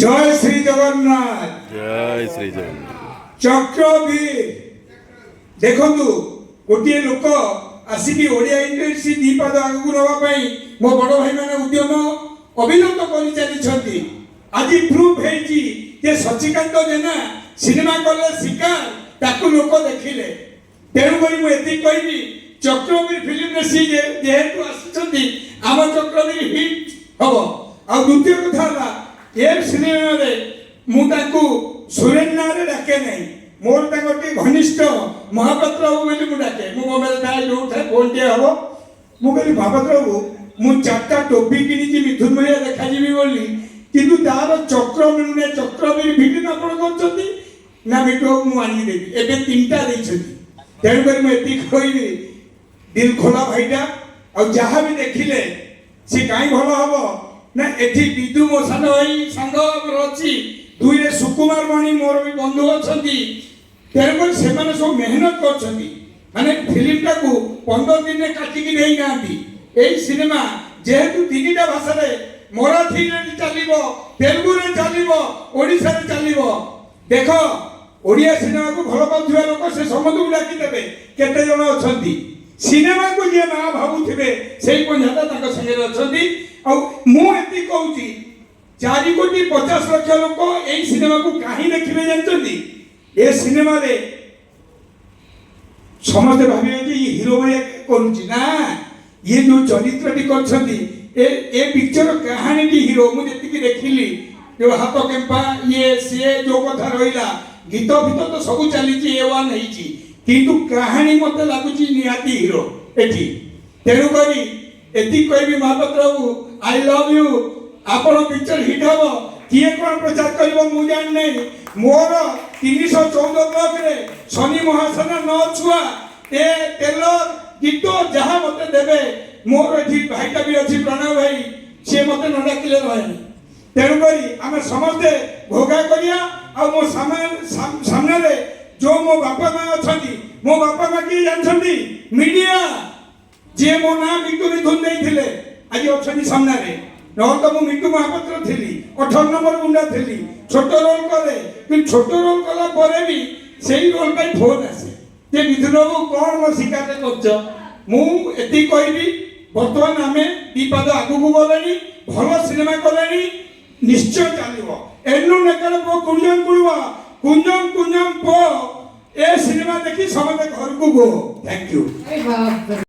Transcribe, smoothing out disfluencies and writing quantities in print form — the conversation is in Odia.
ଜୟ ଶ୍ରୀ ଜଗନ୍ନାଥ। ଜୟ ଶ୍ରୀ ଜଗନ୍ନାଥ। ଚକ୍ରବୀର, ଦେଖନ୍ତୁ, ଗୋଟିଏ ଲୋକ ଆସିକି ଓଡ଼ିଆ ଇଣ୍ଡଷ୍ଟ୍ରି ଦି ପାଦ ଆଗକୁ ନେବା ପାଇଁ ମୋ ବଡ଼ ଭାଇମାନେ ଉଦ୍ୟମ ଅବିରତ କରି ଚାଲିଛନ୍ତି। ଆଜି ପ୍ରୁଫ୍ ହେଇଛି ଯେ ସଚିକାନ୍ତ ଜେନା ସିନେମା କଲେ ଶିକାର, ତାକୁ ଲୋକ ଦେଖିଲେ। ତେଣୁକରି ମୁଁ ଏତିକି କହିବି, ଚକ୍ରବୀର ଫିଲ୍ମରେ ସିଏ ଯେହେତୁ ଆସିଛନ୍ତି, ଆମ ଚକ୍ରବୀର ହିଟ୍ ହବ। ଆଉ ଦ୍ୱିତୀୟ କଥା ହେଲା, ଏ ସିନେମାରେ ମୁଁ ତାଙ୍କୁ ସୁରେନ ନାଁରେ ଡାକେ ନାହିଁ। ମୋର ତାଙ୍କର ଟିକେ ଘନିଷ୍ଠ, ମହାପାତ୍ର ବାବୁ ବୋଲି ମୁଁ ଡାକେ। ମୁଁ ମୋବାଇଲ ଥାଏ, ଯୋଉଥାଏ, ଫୋନଟିଏ ହବ। ମୁଁ କହିଲି, "ମହାପାତ୍ର ବାବୁ, ମୁଁ ଚାରିଟା ଟୋପି କିଣିଛି ମିଥୁନ ଭଳିଆ ଦେଖାଯିବି ବୋଲି, କିନ୍ତୁ ତାର ଚକ୍ର ମିଳୁନି। ଚକ୍ରବୀର ଫିଲ୍ମ ଆପଣ କରୁଛନ୍ତି ନା?" "ମିଠୁ ବାବୁ, ମୁଁ ଆଣିକି ଦେବି।" ଏବେ ତିନିଟା ଦେଇଛନ୍ତି। ତେଣୁକରି ମୁଁ ଏତିକି କହିବି, ଦିଲ ଖୋଲା ଭାଇଟା। ଆଉ ଯାହା ବି ଦେଖିଲେ ସେ କାହିଁ ଭଲ ହବ ନା, ଏଠି ବିଦୁ ମୋ ସାନ ଭାଇ ସାଙ୍ଗ ଆମର ଅଛି, ଦୁଇରେ ସୁକୁମାର ମଣି ମୋର ବି ବନ୍ଧୁ ଅଛନ୍ତି। ତେଣୁକରି ସେମାନେ ସବୁ ମେହନତ କରୁଛନ୍ତି। ମାନେ ଫିଲ୍ମଟାକୁ 15 ଦିନରେ କାଟିକି ଦେଇନାହାନ୍ତି। ଏଇ ସିନେମା ଯେହେତୁ ତିନିଟା ଭାଷାରେ, ମରାଠୀରେ ଚାଲିବ, ତେଲୁଗୁରେ ଚାଲିବ, ଓଡ଼ିଶାରେ ଚାଲିବ। ଦେଖ, ଓଡ଼ିଆ ସିନେମାକୁ ଭଲ ପାଉଥିବା ଲୋକ ସେ ସମସ୍ତଙ୍କୁ ଡାକିଦେବେ। କେତେ ଜଣ ଅଛନ୍ତି ସିନେମାକୁ ଯିଏ ମା ଭାବୁଥିବେ, ସେଇ ପଞ୍ଝାଟା ତାଙ୍କ ସାଙ୍ଗରେ ଅଛନ୍ତି। ଆଉ ମୁଁ ଏତିକି କହୁଛି, 4 କୋଟି 50 ଲକ୍ଷ ଲୋକ ଏଇ ସିନେମାକୁ କାହିଁ ଦେଖିବେ ଜାଣିଛନ୍ତି? ଏ ସିନେମାରେ ସମସ୍ତେ ଭାବିବେ ଯେ ଇଏ ହିରୋ ଭଳିଆ କରୁଛି ନା, ଇଏ ଯୋଉ ଚରିତ୍ରଟି କରିଛନ୍ତି, ଏ ପିକ୍ଚର କାହାଣୀଟି ହିରୋ। ମୁଁ ଯେତିକି ଦେଖିଲି, ଯୋଉ ହାତ କେମ୍ପା, ଇଏ ସିଏ ଯୋଉ କଥା ରହିଲା, ଗୀତ ଫିତ ତ ସବୁ ଚାଲିଛି, ଏ ୱାନ୍ ହେଇଛି, କିନ୍ତୁ କାହାଣୀ ମତେ ଲାଗୁଛି ନିହାତି ହିରୋ ଏଠି। ତେଣୁକରି ଏତିକି କହିବି, ମହାପାତ୍ର ବାବୁ, I love you. ଆପଣ ପିକ୍ଚର ହିଟ୍ ହବ। କିଏ କ'ଣ ପ୍ରଚାର କରିବ ମୁଁ ଜାଣିନାହିଁ। ମୋର 314 ବ୍ଲକରେ ଶନି ମହାସେନା ନ ଛୁଆ ଏ ତେଲ ଗୀତ ଯାହା ମତେ ଦେବେ। ମୋର ଏଠି ଭାଇଟା ବି ଅଛି, ପ୍ରଣୟ ଭାଇ, ସିଏ ମତେ ନ ଡାକିଲେ ରହେନି। ତେଣୁକରି ଆମେ ସମସ୍ତେ ଘୋଗା କରିବା। ଆଉ ମୋ ସାମ୍ନାରେ ଯୋଉ ମୋ ବାପା ମା ଅଛନ୍ତି, ମୋ ବାପା ମା କିଏ ଜାଣିଛନ୍ତି? ମିଡିଆ, ଯିଏ ମୋ ନାଁ ମିଟୁ ମିଥୁନ ଦେଇଥିଲେ, ଆଜି ଅଛନ୍ତି ସାମ୍ନାରେ। ନହେଲେ ତ ମୁଁ ମିଟୁ ମହାପାତ୍ର ଥିଲି, 18 ନମ୍ବର ଗୁଣ୍ଡା ଥିଲି। ଛୋଟ ରୋଲ କଲେ, କିନ୍ତୁ ଛୋଟ ରୋଲ କଲା ପରେ ବି ସେଇ ରୋଲ ପାଇଁ ଫୋନ ଆସେ ଯେ ମିଥୁନ ବାବୁ, କ'ଣ ମୋ ଶିକାରରେ କରୁଛ? ମୁଁ ଏତିକି କହିବି, ବର୍ତ୍ତମାନ ଆମେ ଦି ପାଦ ଆଗକୁ ଗଲେଣି, ଭଲ ସିନେମା କଲେଣି, ନିଶ୍ଚୟ ଚାଲିବ। ଏନୁ ନେକର ପୋ କୁଞ୍ଜମ କୁଳିବ କୁଞ୍ଜମ କୁଞ୍ଜମ ପୋ, ଏ ସିନେମା ଦେଖି ସମସ୍ତେ ଘରକୁ ଗୋ। Thank you. ଆରେ ବାପରେ!